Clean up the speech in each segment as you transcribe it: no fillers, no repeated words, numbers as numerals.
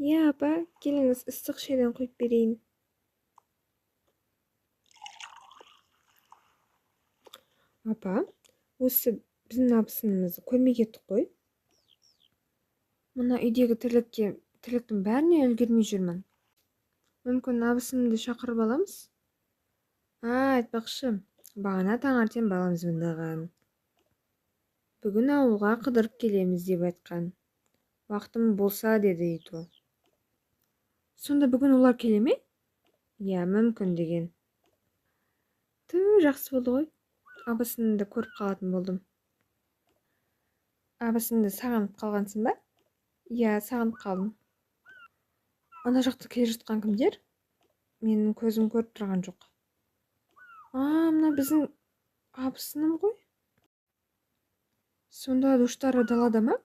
Иә, апа, келіңіз, ыстық шайдан құйып берейін. Апа, осы біздің абысынымызды көрмей кеттік қой. Мына үйдегі тірліктің бәріне үлгермей жүрмін. Мүмкін абысынымды шақырып аламыз? А, айтпақшы, бағана таңертең балам звондаған. Бүгін ауылға қыдырып келеміз деп айтқан. Уақытым болса деді ито. Сонда бүгін олар келе ме? Иә, мүмкін деген. Ту, жақсы болды ғой. Абысынымды көріп қалатын болдым. Абысынымды сағынып қалғансың ба? Иә, сағынып қалдым. Ана жақта келе жатқан кімдер? Менің көзім көріп тұрған жоқ. А, мына біздің абысыным ғой. Сонда душтары далада ма?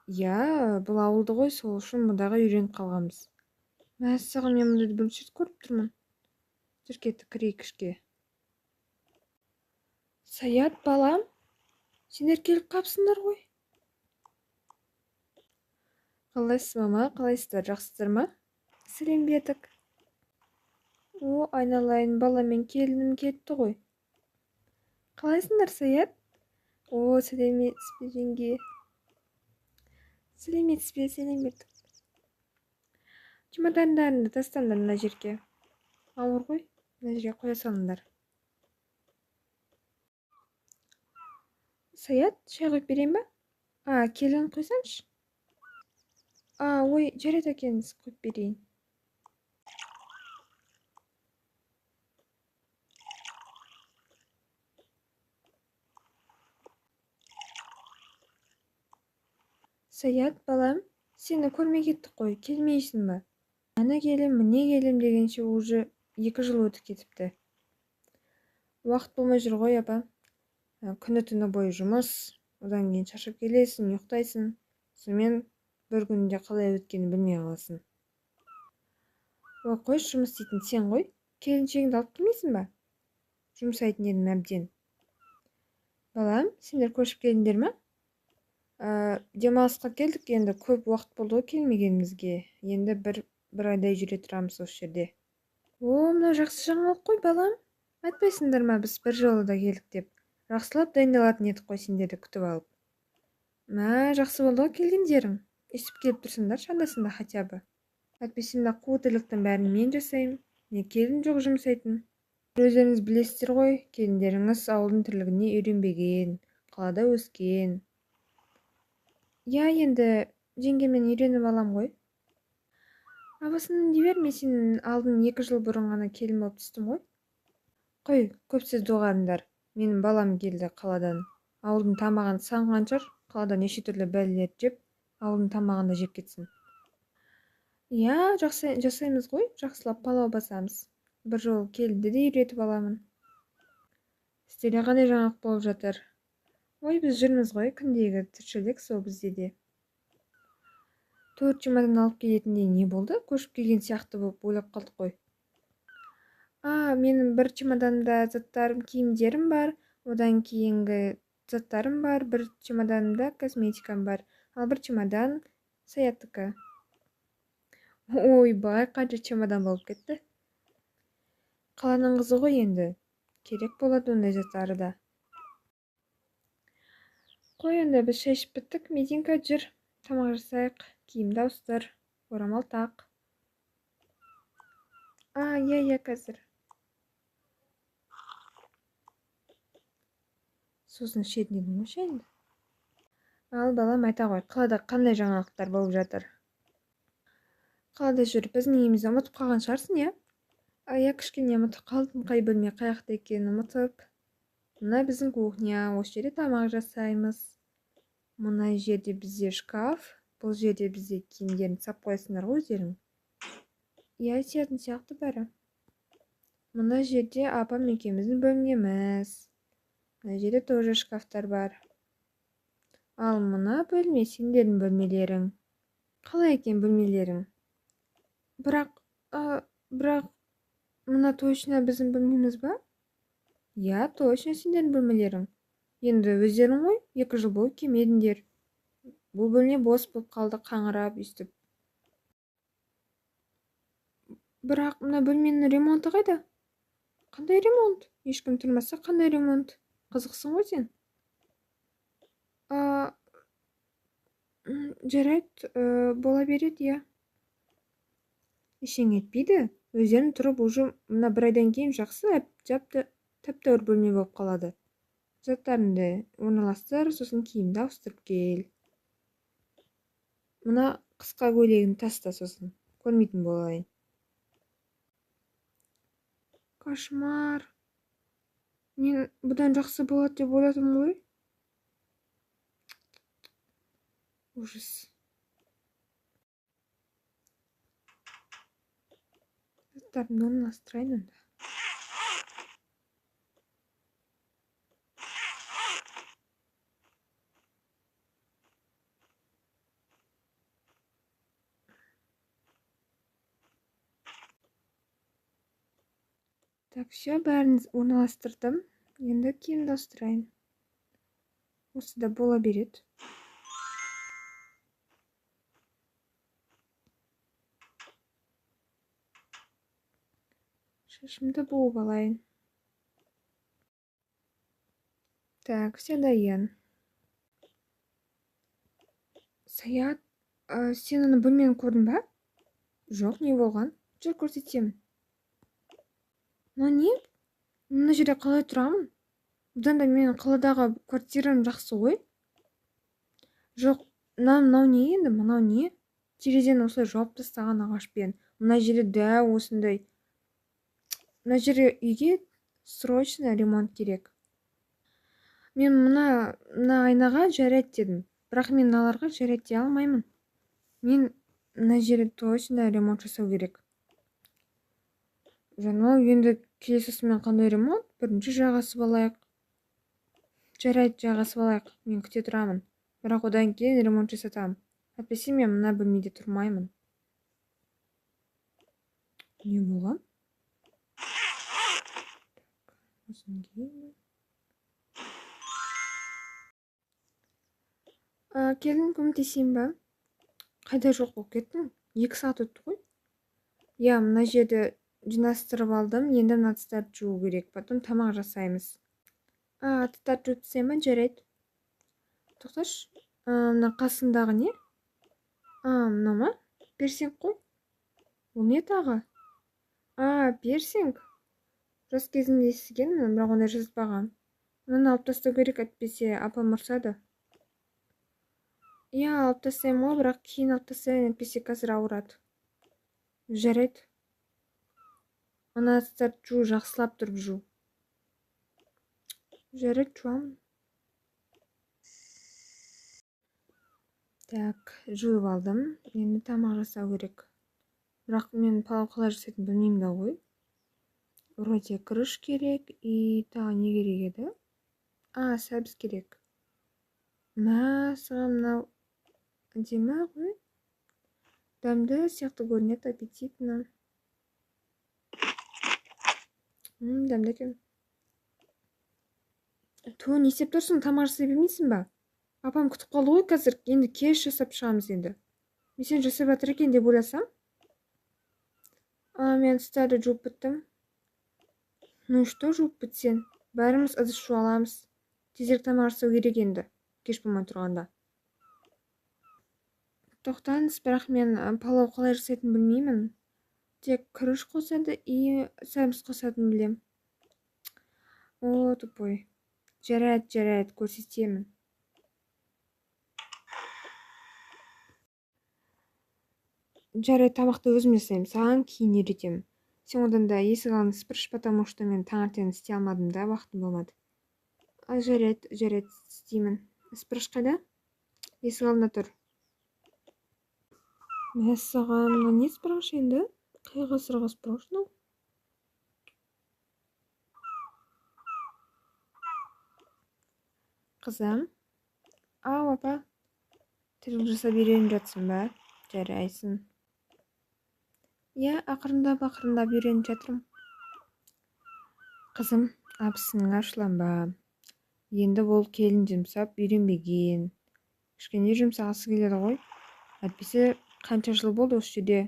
Иә, бұл ауылды ғой, сол үшін мұндағы үйреніп қалғанбыз. Мәссаған, мен мұндайды бірінші рет көріп тұрмын. Жүр, кеттік, кірейік ішке. Саят, балам, сендер келіп қапсыңдар ғой. Қалайсыз, мама, қалайсыздар, жақсысыздар ма? Сәлем бердік. О, айналайын, бала мен келінім кетті ғой. Қалайсыңдар, Саят? О, сәлеметсіз бе, жеңге? Сәлеметсіз бе, сәлем бердік. Чемодандарыңды тастаңдар мына жерге. Ауыр ғой, мына жерге қоя салыңдар. Саят, шай құйып берейін ба? А, келін құйсаңшы. А, ой, жарайды әкеңіз, құйып берейін. Саят, балам, сені көрмей кеттік қой, келмейсің ба? Ана келем, міне келем дегенше уже 2 жыл өтіп кетіпті. Уақыт болмай жүр ғой, апа. Күні түні бойы жұмыс, одан кейін шаршап келесің, ұйықтайсың. Сонымен бір күнде қалай өткенін білмей қаласың. Ой, қойшы, жұмыс істейтін сен ғой. Келіншегіңді алып келмейсің ба? Жұмсайтын едім әбден. Балам, сендер көшіп келдіңдер ме? Демалысқа келдік, енді көп уақыт болды ғой келмегенімізге. Енді бір айдай жүре тұрамыз осы жерде. О, мынау жақсы жаңалық қой, балам. Айтпайсыңдар ма, біз бір жолы да келдік деп. Жақсылап дайындалатын едік қой сендерді күтіп алып. Мә, жақсы болды ғой келгендерің. Өйстіп келіп тұрсыңдаршы анда-санда хотя бы. Әйтпесе мына қу тірліктің бәрін мен жасаймын. Не келін жоқ жұмсайтын. Өздеріңіз білесіздер ғой, келіндеріңіз ауылдың тірлігіне үйренбеген, қалада өскен. Иә, енді жеңгемнен үйреніп алам ғой. Абысыным дей бер, мен сенің алдын 2 жыл бұрын ғана келін болып түстім ғой. Қой, көп сөз доғарыңдар. Менің балам келді қаладан. Ауылдың тамағын сағынған шығар, қалада неше түрлі бәлелерді жеп, ауылдың тамағын да жеп кетсін. Иә, жасаймыз ғой, жақсылап палау басамыз. Бір жолы келді де үйретіп аламын. Сіздерде қандай жаңалық болып жатыр? Ой, біз жүрміз ғой, күндегі тіршілік сол бізде де. 4 чемодан алып келетіндей не болды? Көшіп келген сияқты болып ойлап қалдық қой. А, менің бір чемоданымда заттарым, киімдерім бар, одан кейінгі заттарым бар, бір чемоданымда косметикам бар, ал бір чемодан Саяттікі. Ойбай, қанша чемодан болып кетті. Қаланың қызы ғой енді. Керек болады ондай заттары да. Қой енді, біз шай ішіп біттік. Мединка, жүр, тамақ жасайық, киімді ауыстыр, орамал тақ. А, иә, иә, қазір. Сосын ішетін едің ғой шайыңды. Ал, балам, айта ғой, қалада қандай жаңалықтар болып жатыр? Қалада жүріп, біздің үйімізді ұмытып қалған шығарсың, иә? А, иә, кішкене ұмытып қалдым, қай бөлме қай жақта екенін ұмытып. Мына біздің кухня, осы жерде тамақ жасаймыз. Мына жерде бізде шкаф, бұл жерде бізде киімдерін сап қоясыңдар ғой өздерің. Иә, сиятын сияқты бәрі. Мына жерде апам екеуміздің бөлмеміз. Мына жерде тоже шкафтар бар. Ал мына бөлме сендердің бөлмелерің. Қалай екен бөлмелерің? Бірақ мына точно біздің бөлмеміз ба? Иә, точно сендердің бөлмелерің. Енді өздерің ғой, 2 жыл бойы келмедіңдер. Бұл бөлме бос болып қалды, қаңырап өйстіп. Бірақ мына бөлменің ремонты қайда? Қандай ремонт? Ешкім тұрмаса қандай ремонт? Қызықсың ғой сен. Жарайды, бола береді, иә. Ештеңе етпейді. Өздерің тұрып уже мына бір айдан кейін жақсы тәп-тәуір бөлме болып қалады. Заттарыңды орналастыр, сосын киімді ауыстырып кел. Мына қысқа көйлегін таста сосын. Көрмейтін болайын. Кошмар. Мен бұдан жақсы болады деп ойладым ғой. Ужас. Заттарымды орналастырайын онда. Так, все, бәрін орналастырдым. Енді киімді ауыстырайын. Осы да бола береді. Шашымды буып алайын. Так, все дайын. Саят, сен аны бөлмені көрдің ба? Жоқ, не болған? Жүр көрсетемін. Мынау не? Мына жерде қалай тұрамын? Бұдан да менің қаладағы квартирам жақсы ғой. Жоқ, мынау не енді? Мынау не? Терезені осылай жауып тастаған ағашпен. Мына жерде дәу осындай. Мына жерге үйге срочно ремонт керек. Мен мына айнаға жарайды дедім. Бірақ мен мыналарға жарайды дей алмаймын. Мен мына жерде точно ремонт жасау керек. Жаңа енді келесісімен қандай ремонт? Бірінші жағасып алайық. Жарайды, жағасып алайық. Мен күте тұрамын. Бірақ одан кейін ремонт жасатамын. Әйтпесе мен мына бөлмеде тұрмаймын. Не болған? Осыны киейін. Келін, көмектесейін ба? Қайда жоқ болып кеттің? 2 сағат өтті ғой. Иә, мына жерді жинастырып алдым. Енді мына ыдыстарды жуу керек. Потом тамақ жасаймыз. Ыдыстарды жуып тастайын ба? Жарайды. Тоқташы. Мына қасындағы не? Мынау ма? Пирсинг қой. Ол не тағы? Пирсинг. Жас кезімде естігенмін, бірақ ондай жазбаған. Мынаны алып тастау керек, әйтпесе апам ұрсады. Иә, алып тастаймын ғой, бірақ кейін алып тастайын, әйтпесе қазір ауырады. Жарайды. Мына ыдыстарды жу, жақсылап тұрып жу. Жарайды, жуамын. Так, жуып алдым. Енді тамақ жасау керек. Бірақ мен палау қалай жасайтынын білмеймін да ғой. Вроде күріш керек, и тағы не керек еді? Сәбіз керек. Мәссаған, мынау әдемі ғой. Дәмді сияқты көрінеді, аппетитно. Дәмді екен. Ту, не істеп тұрсың? Тамақ жасай бермейсің ба? Апам күтіп қалды ғой қазір. Енді кеш жасап шығамыз енді. Мен сен жасап жатыр екен деп ойласам. Мен ыдыстарды жуып біттім. Ну что жуып бітсең? Бәріміз ыдыс жуа аламыз. Тезірек тамақ жасау керек енді, кеш болмай тұрғанда. Тоқтаңыз, бірақ мен палау қалай жасайтынын білмеймін. Тек күріш қосады и сәбіз қосатынын білем. О, тупой. Жарайды, жарайды, көрсетемін. Жарайды, тамақты өзім жасаймын, саған кейін үйретемін. Сен одан да есік алдын сыпыршы, потому что мен таңертең істей алмадым да, уақытым болмады. Жарайды, жарайды, істеймін. Сыпырыш қайда? Есік алдында тұр. Мәссаған, мына не сыпырғыш енді? Қай ғасырға сыпырғыш мынау? Қызым. Ау, апа. Тірлік жасап үйреніп жатсың ба? Жарайсың. Иә, ақырындап, ақырындап үйреніп жатырмын. Қызым, абысының ашуланба. Енді ол келін жұмсап үйренбеген. Кішкене жұмсағысы келеді ғой. Әйтпесе қанша жыл болды осы жерде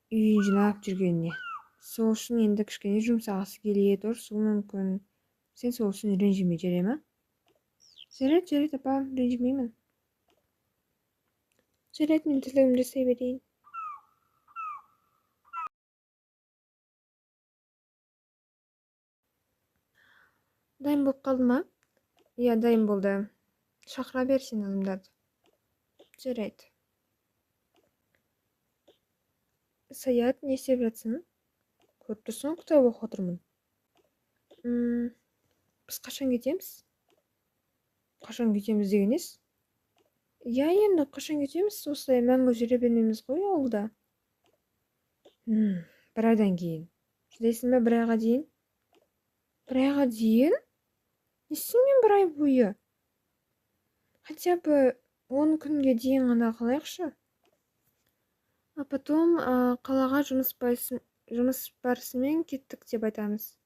Үйін жинап жүргеніне. Сол үшін енді кішкене жұмсағысы келеді, ұрысуы мүмкін. Сен сол үшін ренжіме, жарай ма? Жарайды, жарайды, апа, ренжімеймін. Жарайды, мен тірлігімді жасай берейін. Дайын болып қалды ма? Иә, дайын болды. Шақыра бер сен адамдарды. Жарайды. Саят, не істеп жатсың? Көріп тұрсың ғой, кітап оқып отырмын. Біз қашан кетеміз? Қашан кетеміз деген несі? Иә, енді қашан кетеміз? Осылай мәңгі жүре бермейміз ғой ауылда. Бір айдан кейін. Шыдайсың ба бір айға дейін? Бір айға дейін? Не істеймін мен бір ай бойы? Хотя бы 10 күнге дейін ғана қалайықшы. А потом қалаға жұмыс барысымен кеттік деп айтамыз.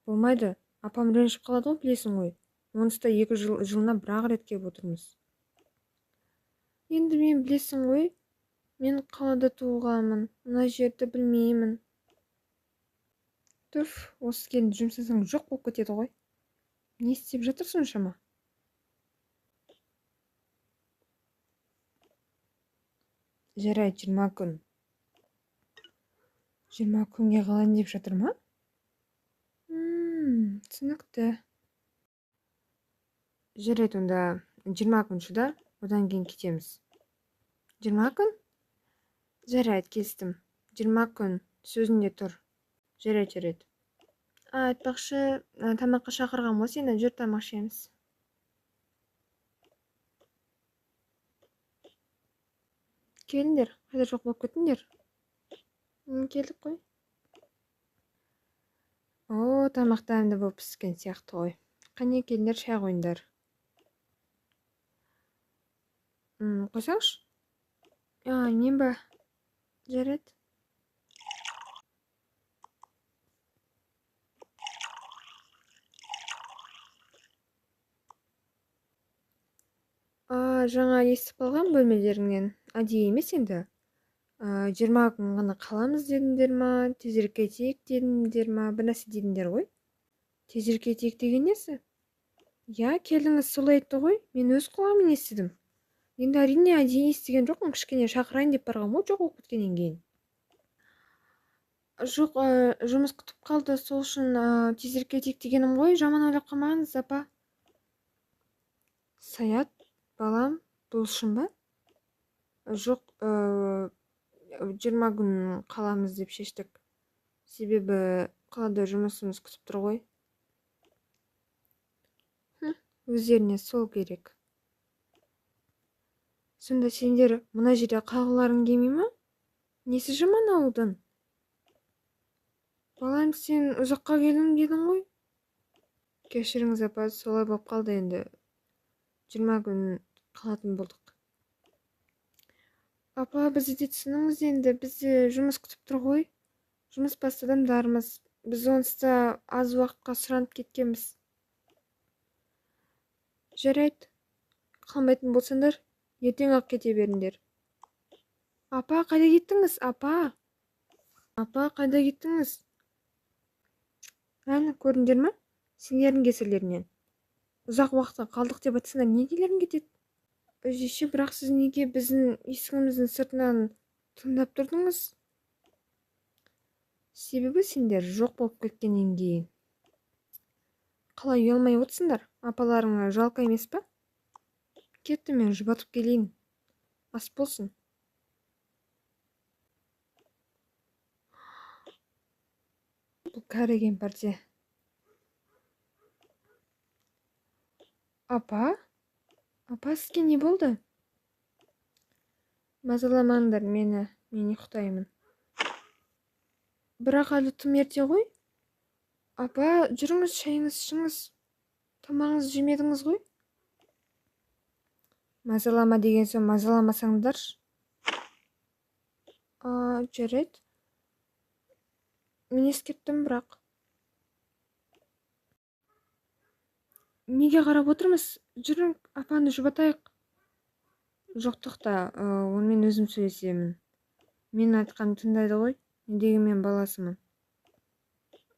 Болмайды. Апам ренжіп қалады ғой, білесің ғой. Онсыз да 2 жылына бір-ақ рет келіп отырмыз. Енді мен білесің ғой, мен қалада туғанмын, мына жерді білмеймін. Түф, осы келінді жұмсасаң жоқ болып кетеді ғой. Не істеп жатыр соншама? Жарайды, 20 күн. 20 күнге қалайын деп жатыр ма? Түсінікті. Жарайды, онда 20 күн шыда, одан кейін кетеміз. 20 күн? Жарайды, келістім. 20 күн, сөзінде тұр. Жарайды, жарайды. Айтпақшы, тамаққа шақырған ғой сені, жүр тамақ ішеміз. Келіңдер, қайда жоқ болып кеттіңдер? Келдік қой. О, тамақ дәмді болып піскен сияқты ғой. Қане, келіңдер, шай қойыңдар. Қойсаңшы. Мен ба? Жарайды. Жаңа естіп қалған бөлмелеріңнен. Әдейі емес енді. 20 күн ғана қаламыз дедіңдер ма, тезірек кетейік дедіңдер ма, бір нәрсе дедіңдер ғой. Тезірек кетейік деген несі? Иә, келдіңіз солай айтты ғой, мен өз құлағыммен естідім. Енді әрине әдейі естіген жоқпын, кішкене шақырайын деп барған ғой, жоқ болып кеткеннен кейін. Жоқ, жұмыс күтіп қалды, сол үшін тезірек кетейік дегенім ғой, жаман ойлап қалмаңыз, апа. Саят, балам, бұл шын ба? Жоқ, 20 күн қаламыз деп шештік. Себебі қалада жұмысымыз күтіп тұр ғой. Өздеріне сол керек. Сонда сендер мына жерде қалғыларың келмей ма? Несі жаман ауылдың? Балам, сен ұзаққа келдім дедің ғой. Кешіріңіз, апа, солай болып қалды енді. 20 күн қалатын болдық. Апа, бізді де түсініңіз енді, бізде жұмыс күтіп тұр ғой. Жұмыс басты адамдармыз. Біз онсыз да аз уақытқа сұранып кеткенбіз. Жарайды, қалмайтын болсаңдар, ертең-ақ кете беріңдер. Апа, қайда кеттіңіз? Апа? Апа, қайда кеттіңіз? Әні, көрдіңдер ме? Сендердің кесірлерінен. Ұзақ уақытқа қалдық деп айтсаңдар, не делерің кетеді? Жеше, бірақ сіз неге біздің есігіміздің сыртынан тыңдап тұрдыңыз? Себебі сендер жоқ болып кеткеннен кейін. Қалай ұялмай отырсыңдар? Апаларыңа жалко емес па? Кетті, мен жұбатып келейін. Ас болсын. Бұл кәрі кемпірде. Апа? Апа, сізге не болды? Мазаламаңдар мені, мен ұйықтаймын. Бірақ әлі тым ерте ғой. Апа, жүріңіз, шайыңыз ішіңіз. Тамағыңызды жемедіңіз ғой. Мазалама деген соң мазаламасаңдаршы. Жарайды. Мен ескерттім бірақ. Неге қарап отырмыз? Жүрің, апаны жұбатайық. Жоқ, тоқта, онымен өзім сөйлесемін. Мен айтқанымды тыңдайды ғой, не дегенмен баласымын.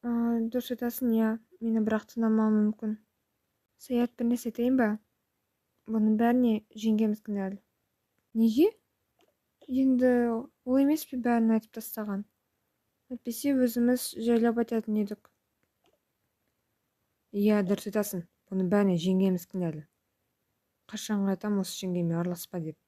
Дұрыс айтасың, иә, мені бірақ тыңдамауы мүмкін. Саят, бір нәрсе айтайын ба? Бұның бәріне жеңгеміз кінәлі. Неге? Енді ол емес пе бәрін айтып тастаған? Әйтпесе өзіміз жайлап айтатын едік. Иә, дұрыс айтасың, бұның бәріне жеңгеміз кінәлі. Қашанғы айтам осы жеңгеме араласпа деп.